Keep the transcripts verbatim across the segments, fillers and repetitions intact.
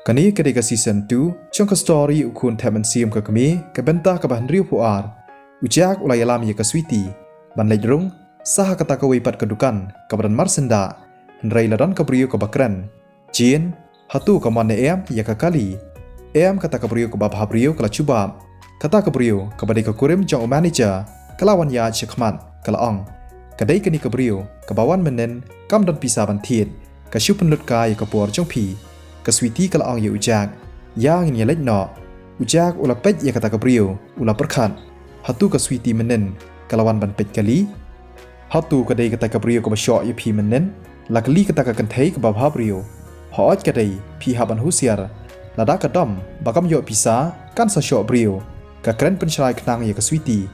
Kane ka dei ka season two jong ka story U Khun Thep Mynsiem Ka Kmie, ka bynta kaba hynriewphew ar. U Jack u la ïalam ïa ka Sweety ban leit rung sa ha kata kawei pat ka dukan kaba don marsyndah, hynrei la don ka briew kaba kren. Jane, hato ka mon ne em ïa ka Kali? Em kata ka briew kaba bha briew ka la jubab. Kata ka briew kaba dei ka kurim jong u manager ka la wan ïaid shakhmat, ka la ong, ka dei kane ka briew kaba wan mynnin kam don pisa ban thied, ka shu pynlut ka ïa ka por jong phi. Ka Sweety ka la ong ïa u Jack, ïa ngin ïa leit noh. U Jack u la peit ïa kata ka briew, u la pyrkhat, hato ka Sweety mynnin ka la wan ban peit Kali? Hato ka dei kata ka briew kaba shoh ïa phi mynnin? La kylli kata ka kynthei kaba bha briew. Hooid ka dei, phi hap ban husiar. Lada ka dom ba kam ïoh pisa kan sa shoh briew. Ka kren pynshrai khnang ïa ka Sweety.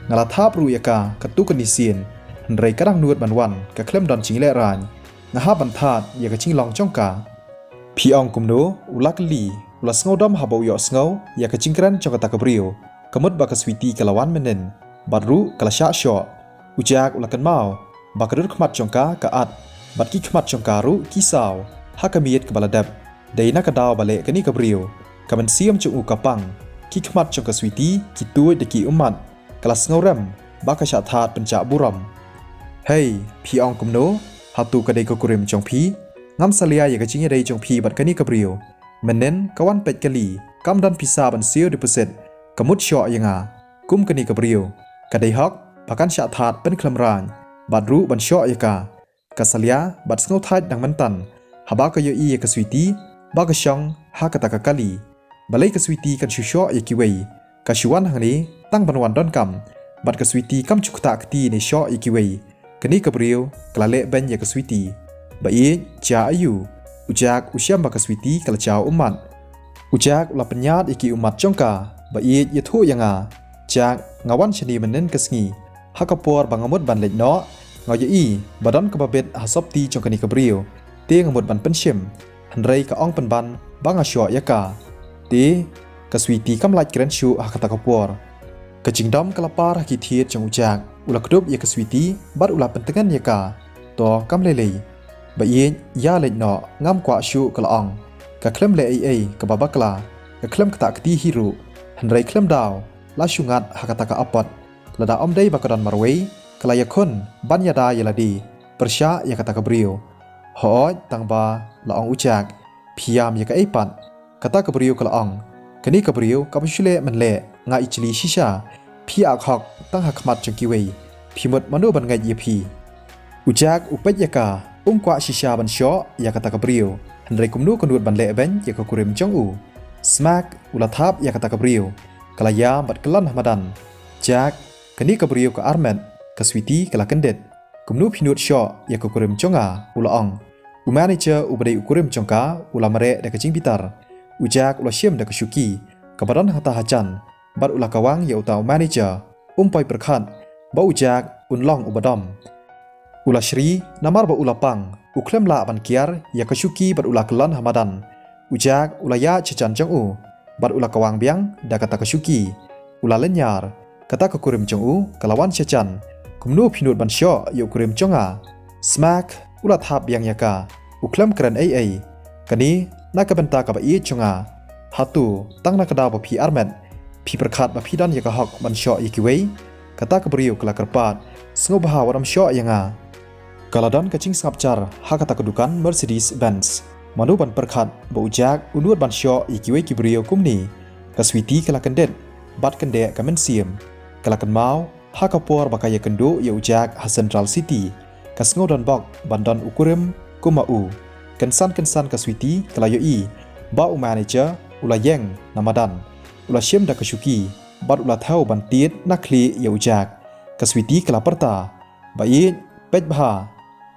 Nga la thap ruh ïa ka katto katne sien, hynrei ka dang nud ban wan, ka khlem don jingïalehrain. Nga hap ban thad ïa ka jinglong jong ka. Phi ong kumno? U la kylli. U la sngewdom haba u ïohsngew ïa ka jingkren jong kata ka briew. Ka mut ba ka Sweety ka la wan mynnin, bad ruh ka la shah shoh. U Jack u la kynmaw ba ka dur khmat jong ka ka at, bad ki khmat jong ka ruh ki saw ha ka miet kaba la dep. Dei na ka daw ba leh kane ka briew, ka mynsiem jong u ka pang. Ki khmat jong ka Sweety ki tuid da ki ummat. Ka la sngewrem ba ka shah thad pynjah burom. Hei, phi ong kumno? Hato ka dei ka kurim jong phi? Ngam salia ïa ka jingïadei jong phi bad kane ka briew. Mynnin ka wan peit Kali, kam don pisa ban siew deposit. Ka mut shoh ïa nga. Kum kane ka briew, ka dei hok ba kan shah thad pynkhlem rain, bad ruh ban shoh ïa ka. Ka salia bad sngewthait dang mynta haba ka ïohi ïa ka Sweety ba ka shong ha kata ka Kali. Balei ka Sweety kan shu shoh ïa kiwei? Ka shu wan hangne tang ban wan donkam, bad ka Sweety kam ju ktah kti ne shoh ïa kiwei. Kane ka briew ka la leh beiñ ïa ka Sweety. Ba ïeit, jia aïu? U Jack u shem ba ka Sweety ka la jaw ummat. U Jack u la pynïaid ïa ki ummat jong ka. Ba ïeit, ïathuh ïa nga. Jack, nga wan shane mynnin ka sngi ha ka por ba nga mut ban leit noh. Nga ïohi ba don kaba bit ha sopti jong kane ka briew, te nga mut ban pynshim. Hynrei ka ong pynban ba nga shoh ïa ka. Te ka Sweety kam lait kren shuh ha kata ka por. Ka jingdom ka la par ha ki thied jong u Jack. U la kdup ïa ka Sweety bad u la pyntngen ïa ka. To kam lei lei. Ba ïeit, ïa leit noh, ngam kwah shuh, ka la ong. Ka khlem leh ei ei kaba bakla, ka khlem ktah kti hi ruh. Hynrei khlem daw la shu ngat ha kata ka apot. Lada ym dei ba ka don marwei, ka la ïakhun ban ïada ïa lade pyrshah ïa kata ka briew. Hooid, tang ba, la ong u Jack, phi ïam ïa kaei pat? Kata ka briew ka la ong, kane ka briew kaba shu leh mynleh, nga i chli shisha. Phi ak hok tang ha khmat jong kiwei. Phi mut mano ban ngeit ïa phi? U Jack u peit ïa ka, um kwah shisha ban shoh ïa kata ka briew. Hynrei kumno ka nud ban leh beiñ ïa ka kurim jong u. Smack, u la thap ïa kata ka briew. Ka la ïam bad kyllon ha madan. Jack, kane ka briew ka armet. Ka Sweety ka la kyndit. Kumno phi nud shoh ïa ka kurim jong nga? U la ong. U manager uba dei u kurim jong ka u la mareh da ka jingbitar. U Jack u la shim da ka shuki kaba don hangta hajan, bad u la kawang ïa uta u manager. Um poi pyrkhat ba u Jack un long uba dom. U la shri namar ba u la pang, u khlem lah ban kiar ïa ka shuki bad u la kyllon ha madan. U Jack u la ïaid sha jan jong u bad u la kawang biang da kata ka shuki. U la lynñiar. Kata ka kurim jong u ka la wan sha jan. Kumno phi nud ban shoh ïa u kurim jong nga? Smack, u la thap biang ïa ka. U khlem kren ei ei. Kane na ka bynta kaba ïeit jong nga. Hato tang na ka daw ba phi armet, phi pyrkhat ba phi don ïa ka hok ban shoh ïa kiwei? Kata ka briew ka la kyrpad, sngewbha wat ym shoh ïa nga. Ka la don ka jingsngap jar ha kata ka dukan Mercedes Benz. Mano ban pyrkhat ba u Jack u nud ban shoh ïa kiwei ki briew kumne. Ka Sweety ka la kyndit bad kyndeh ka mynsiem. Ka la kynmaw ha ka por ba ka ïakynduh ïa u Jack ha Central City. Ka sngew donbok ban don u kurim kum ma u. Kynsan kynsan ka Sweety ka la ïohi ba u manager u la ïeng na madan. U la shim da ka shuki bad u la thew ban tied na khlieh ïa u Jack. Ka Sweety ka la pyrta, ba ïeit, peit bha.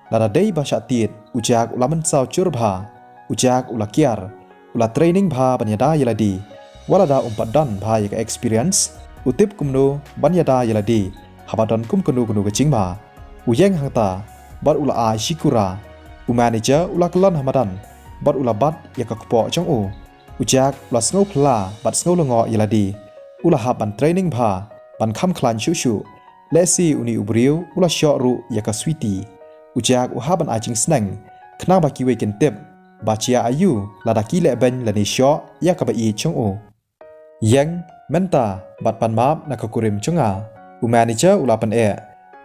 Lada dei ba shah tied, u Jack u la mynsaw jur bha. U Jack u la kiar, u la training bha ban ïada ïa lade. Wat lada um pat don bha ïa ka experience, u tip kumno ban ïada ïa lade haba don kum kano kano ka jingma. U ïeng hangta bad u la ai shikura. U manager u la kyllon ha madan bad u la bat ïa ka kpoh jong u. U Jack u la sngew phylla bad sngew lyngngoh ïa lade. U la hap ban training bha ban kham khlaiñ shuh shuh. Lehse une u briew u la shoh ruh ïa ka Sweety. U Jack u hap ban ai jingsneng khnang ba kiwei kin tip Ba jia aïu lada ki leh beiñ lane shoh ïa kaba ïeit jong u. Ïeng mynta bad pan map na ka kurim jong nga. U manager u la pyneh.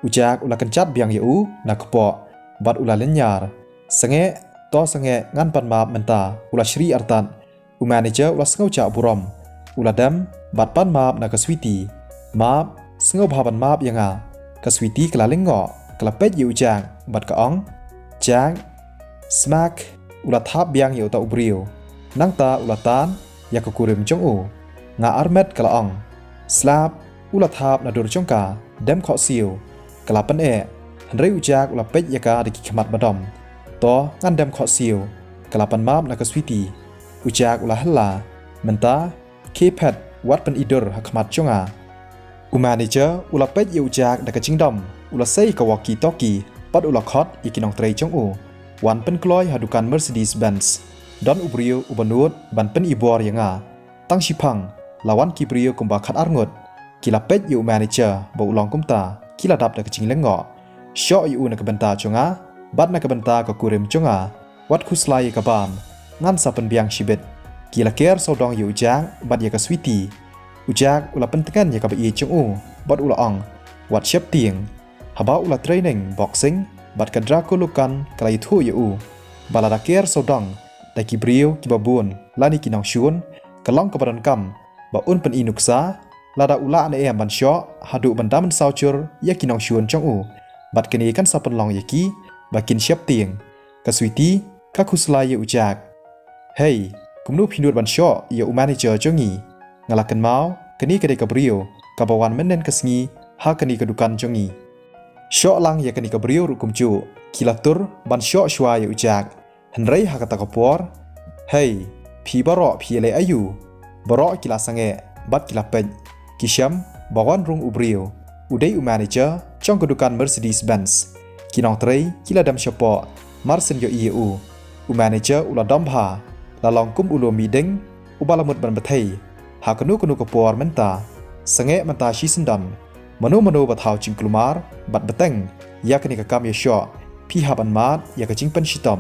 U Jack u la kynjat biang ïa u na kpoh bad u la lynñiar. Sangeh, to sangeh, ngan pan map mynta, u la shri artat. U manager u la sngew jah burom. U la dem bad pan map na ka Sweety. Map, sngewbha ban map ïa nga. Ka Sweety ka la lyngngoh, ka la peit ïa u Jack bad ka ong, Jack. Smack, u la thap biang ïa uta u briew. Nangta u la tan ïa ka kurim jong u. Nga armet, ka la ong. Slap, u la thap na dur jong ka. Dem khohsiew. Ka la pyneh. Hynrei u Jack u la peit ïa ka da ki khmat ba dom. To, ngan dem khohsiew. Ka la pan map na ka Sweety. U Jack u la hella. Mynta, khie phet, wat pyni dur ha khmat jong nga. U manager u la peit ïa u Jack da ka jingdom. U la sei ka walkie-talkie bad u la khot ïa ki nongtrei jong u. Wan pynkloi ha dukan Mercedes Benz. Don u briew uba nud ban pyni bor ïa nga. Tang shiphang la wan ki briew kumba khatar ngut. Ki la peit ïa u manager ba u long kumta, ki la dap da ka jinglyngngoh. Shoh ïa u na ka bynta jong nga bad na ka bynta ka kurim jong nga. Wat khuslai ïa ka bam. Ngan sa pynbiang shibit. Ki la ker sawdong ïa u Jack bad ïa ka Sweety. U Jack u la pyntngen ïa kaba ïeit jong u bad u la ong, wat sheptieng. Haba u la training boxing bad ka Draco Lukan ka la ïathuh ïa u ba lada ker sawdong da ki briew kiba bun lane ki nongshun, ka long kaba donkam ba un pyni nuksa, lada u lah ne em ban shoh haduh ban da mynsaw jur ïa ki nongshun jong u. Bad kane kan sa pynlong ïa ki ba kin sheptieng. Ka Sweety ka khuslai ïa u Jack. Hei, kumno phi nud ban shoh ïa u manager jong ngi? Nga la kynmaw kane ka dei ka briew kaba wan mynnin ka sngi ha kane ka dukan jong ngi. Shoh lang ïa kane ka briew ruh kumjuh. Ki la tur ban shoh shuwa ïa u Jack. Hynrei ha kata ka por, hei, phi baroh phi ïaleh aïu? Baroh ki la sangeh bad ki la peit. Ki shem ba wan rung u briew u dei u manager jong ka dukan Mercedes Benz. Ki nongtrei ki la dem shapoh mar shen ïohi ïa u. U manager u la dom bha, la long kum u lum mihding uba la mut ban bthei. Ha kano kano ka por mynta, sangeh mynta shisyndon. Mano mano ba thaw jingkulmar bad bteng ïa kane ka kam ïashoh, phi hap ban mad ïa ka jingpynshitom.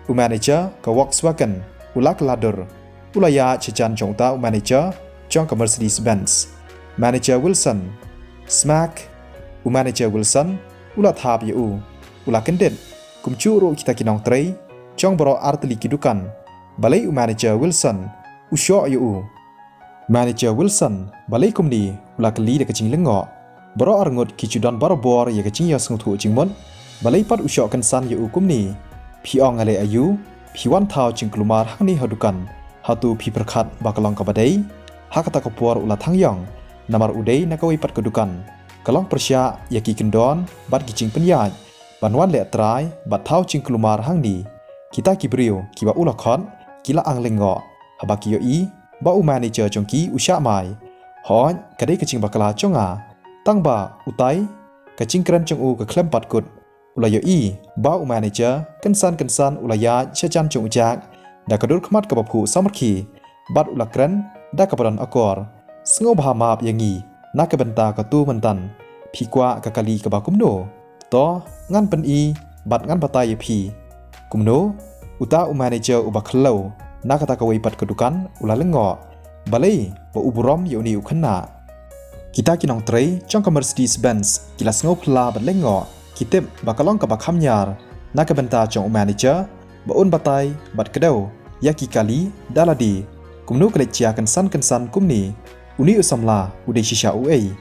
U manager ka Volkswagen u la kylla dur. U la ïaid shajan jong uta u manager jong ka Mercedes Benz. Manager Wilson. Smack. U manager Wilson u la thap ïa u. U la kyndit. Kumjuh ruh kita ki nongtrei jong baroh artylli ki dukan. Balei u manager Wilson u shoh ïa u? Manager Wilson, balei kumne? U la kylli da ka jinglyngngoh. Baroh arngut ki ju don barabor ïa ka jingïasngewthuh jingmut. Balei pat u shoh kynsan ïa u kumne? Phi ong nga leh aïu? Phi wan thaw jingkulmar hangne ha dukan. Hato phi pyrkhat ba ka long kaba dei? Ha kata ka por u la thang ïong. Namar u dei na kawei pat ka dukan. Ka long pyrshah ïa ki kyndon bad ki jingpynïaid ban wan leh trai bad thaw jingkulmar hangne. Kita ki briew kiba u la khot ki la ang lyngngoh haba ki ïohi ba u manager jong ki u shah mai. Hooid, ka dei ka jingbakla jong nga. Tang ba utai, ka jingkren jong u ka khlem pat kut. U la ïohi ba u manager kynsan kynsan u la ïaid shajan jong u Jack da ka dur khmat kaba phuh samrkhie. Bad u la kren da kaba don akor. Sngewbha map ïa ngi na ka bynta katu mynta. Phi kwah ka kali kaba kumno? To, ngan pyni bad ngan batai ïa phi. Kumno? Uta u manager uba khllew na kata kawei pat ka dukan u la lyngngoh. Balei ba u burom ïa une u khynnah? Kita ki nongtrei jong ka Mercedes Benz ki la sngew phylla bad lyngngoh. Ki tip ba ka long kaba kham ñiar na ka bynta jong u manager ba un batai bad kdew ïa ki kali da lade. Kumno ka leit jia kynsan kynsan kumne? Une u samla u dei shisha uei?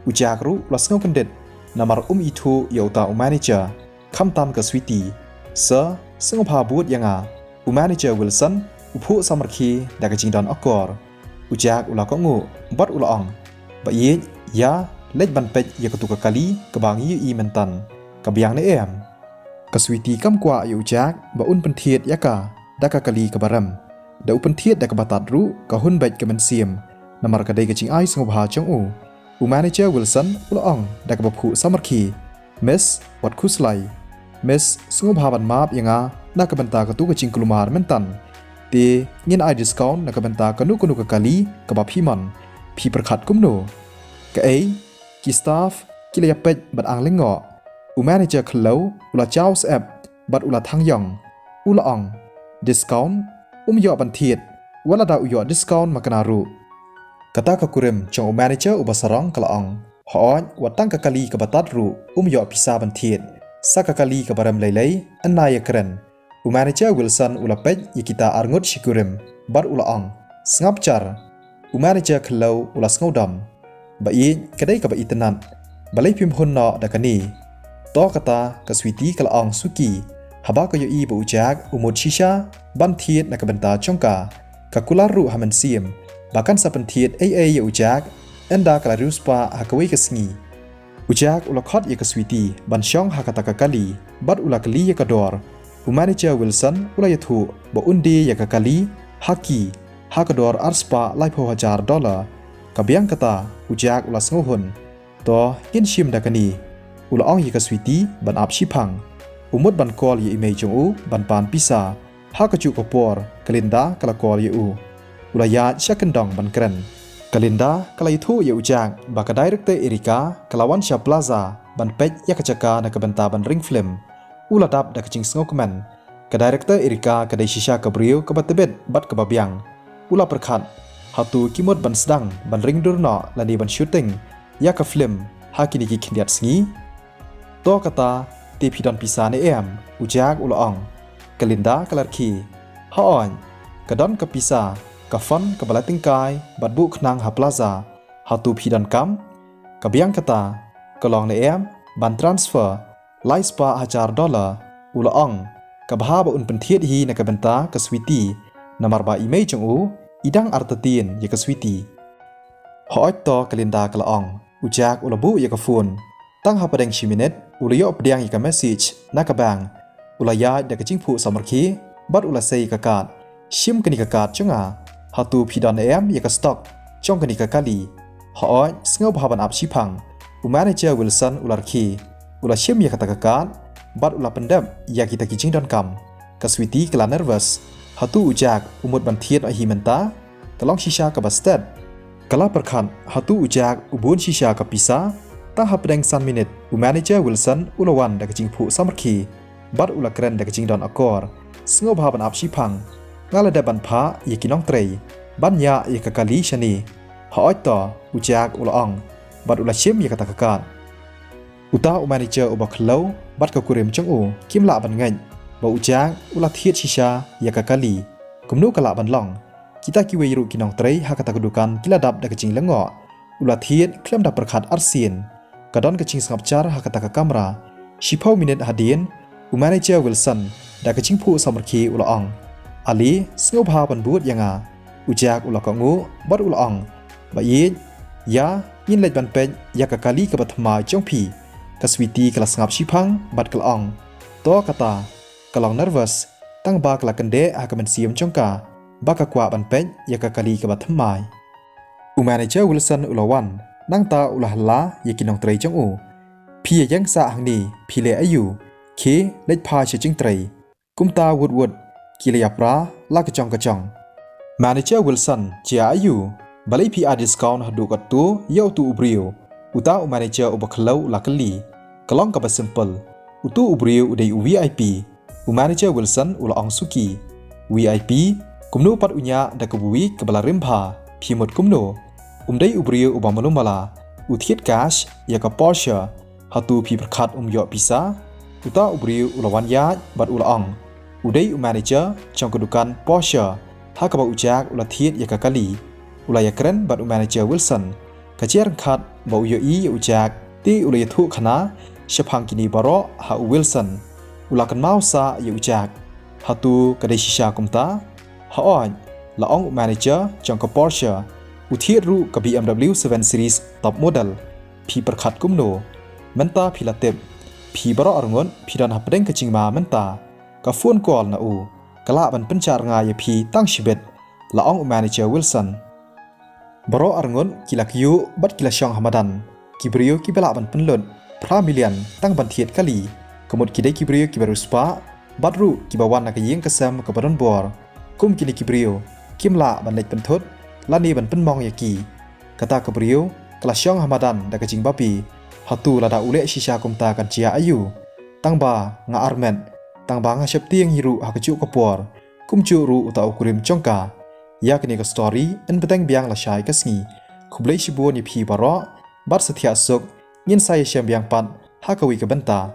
U Jack ruh u la sngew kyndit namar um ithuh ïa uta u manager. Khamtam ka Sweety. Sir, sngewbha bud ïa nga. U manager Wilson u phuh samrkhie da ka jingdon akor. U Jack u la kohnguh bad u la ong, ba ïeit, ïa leit ban peit ïa katu ka kali kaba ngi ïohi mynta. Ka biang ne em? Ka Sweety kam kwah ïa u Jack ba un pynthied ïa ka da ka kali kaba rem. Da u pynthied da kaba tad ruh ka hun beit ka mynsiem. Namar ka dei ka jingai sngewbha jong u. U manager Wilson u la ong da kaba phuh samrkhie, Miss, wat khuslai. Miss, sngewbha ban map ïa nga na ka bynta katu ka jingkulmar mynta. Te ngin ai discount na ka bynta kano kano ka kali kaba phi mon. Phi pyrkhat kumno? Kaei? Ki staff ki la ïapeit bad ang lyngngoh. U manager khllew u la jaw syep bad u la thang ïong. U la ong, discount, um ïoh ban thied, wat lada u ïoh discount makna ruh. Kata ka kurim jong u manager uba sarong ka la ong, hooid, wat tang ka kali kaba tad ruh, um ïoh pisa ban thied. Sa ka kali kaba rem lei lei, ynda ïakren. U manager Wilson u la peit ïa kita arngut shi kurim, bad u la ong, sngap jar. U manager khlaw u la sngewdom. Ba ïeit, ka dei kaba itynnad. Balei phim hun noh da kane? To kata, ka Sweety ka la ong suki. Haba ka ïohi ba u Jack u mut shisha ban thied na ka bynta jong ka, ka kular ruh ha mynsiem ba kan sa pynthied ei ei ïa u Jack, ynda ka la riewspah ha kawei ka sngi. U Jack u la khot ïa ka Sweety ban shong ha kata ka kali, bad u la kylli ïa ka dor. U manager Wilson u la ïathuh ba un die ïa ka kali ha ki, ha ka dor arspah laiphew hajar dollar. Ka biang kata, u Jack u la sngewhun. To, ngin shim da kane. U la ong ïa ka Sweety ban ap shiphang. U mut ban call ïa i mei jong u ban pan pisa. Ha kajuh ka por, ka Linda ka la call ïa u. U la ïaid sha kyndong ban kren. Ka Linda ka la ïathuh ïa u Jack ba ka director Erika ka la wan sha plaza ban peit ïa ka jaka na ka bynta ban ring film. U la dap da ka jingsngewkmen. Ka director Erika ka dei shisha ka briew kaba tbit bad kaba biang. U la pyrkhat, hato ki mut ban sdang ban ring dur noh lane ban shooting ïa ka film ha kine ki khyndiat sngi? To kata, te phi don pisa ne em? U Jack u la ong. Ka Linda ka la rkhie. Hooid, ka don ka pisa, ka phone kaba la tyngkai bad buh khnang ha plaza. Hato phi donkam? Ka biang kata, ka long ne em ban transfer laispah hajar dollar? U la ong. Ka bha ba un pynthied hi na ka bynta ka Sweety, namar ba i mei jong u i dang artatien ïa ka Sweety. Hooid to, ka Linda ka la ong. U Jack u la buh ïa ka phone. Tang hapdeng shi minit, u la ïoh pdiang ïa ka message na ka bank. U la ïaid da ka jingphuh samrkhie bad u la sei ka card. Shim kane ka card jong nga. Hato phi don em ïa ka stock jong kane ka kali? Hooid, sngewbha ban ap shiphang. U manager Wilson u la rkhie. U la shim ïa kata ka card bad u la pyndep ïa kita ki jingdonkam. Ka Sweety ka la nervous. Hato u Jack u mut ban thied hi mynta? Ka long shisha kaba stet. Ka la pyrkhat, hato u Jack u bun shisha ka pisa? Tang hapdeng san minit, u manager Wilson u la wan da ka jingphuh samrkhie bad u la kren da ka jingdon akor. Sngewbha ban ap shiphang. Nga la dep ban phah ïa ki nongtrei ban ñiah ïa ka kali shane. Hooid to, u Jack u la ong bad u la shim ïa kata ka card. Uta u manager uba khlaw bad ka kurim jong u kim lah ban ngeit ba u Jack u la thied shisha ïa ka kali. Kumno ka lah ban long? Kita kiwei ruh ki nongtrei ha kata ka dukan ki la dap da ka jinglyngngoh. U la thied khlem da pyrkhat arsien. Ka don ka jingsngap jar ha kata ka kamra. Shiphew minit hadien, u manager Wilson da ka jingphuh samrkhie u la ong, ale, sngewbha ban bud ïa nga. U Jack u la kohnguh bad u la ong, ba ïeit, ïa, ngin leit ban peit ïa ka kali kaba thymmai jong phi. Ka Sweety ka la sngap shiphang bad ka la ong, to kata. Ka long nervous, tang ba ka la kyndeh ha ka mynsiem jong ka ba ka kwah ban peit ïa ka kali kaba thymmai. U manager Wilson u la wan, nangta u la halla ïa ki nongtrei jong u. Phi ïeng sah hangne, phi leh aïu? Khie, leit phai sha jingtrei. Kumta wut wut ki la ïapra la ka jong ka jong. Manager Wilson, jia aïu? Balei phi ai discount haduh katto ïa utu u briew? Uta u manager uba khlaw u la kylli. Ka long kaba simple. Utu u briew u dei u V I P. U manager Wilson u la ong suki. V I P, kumno pat u ñiah da kaba wei kaba la rim bha? Phi mut kumno? Um dei u briew uba malu mala. U thied cash ïa ka Porsche. Hato phi pyrkhat um ïoh pisa? Uta u briew u la wan ïaid bad u la ong, u dei u manager jong ka dukan Porsche ha kaba u Jack u la thied ïa ka kali. U la ïakren bad u manager Wilson. Ka jia ryngkat ba u ïohi ïa u Jack, te u la ïathuh khana shaphang kine baroh ha u Wilson. U la kynmaw sah ïa u Jack. Hato ka dei shisha kumta? Hooid, la ong u manager jong ka Porsche. U thied ruh ka B M W seven Series top model. Phi pyrkhat kumno? Mynta phi la tip. Phi baroh arngut phi don hapdeng ka jingma mynta. Ka phone call na u ka lah ban pynjah rnga ïa phi tang shibit, la ong u manager Wilson. Baroh arngut ki la kyiuh bad ki la shong ha madan. Ki briew kiba lah ban pynlut phra million tang ban thied kali. Ka mut ki dei ki briew kiba riewspah bad ruh kiba wan na ka ïing ka sem kaba don bor. Kum kine ki briew kim lah ban leit pynthut lane ban pynmong ïa ki. Kata ka briew ka la shong ha madan da ka jingbabe. Hato lada u leh shisha kumta kan jia aïu? Tang ba nga armet, tang ba nga sheptieng hi ruh ha kajuh ka por. kumjuh ruh uta u kurim jong ka. Ïa kane ka story yn bteng biang lashai ka sngi. Khublei shibun ïa phi baroh, bad sa thiah suk, ngin sa ïashem biang pat ha kawei ka bynta.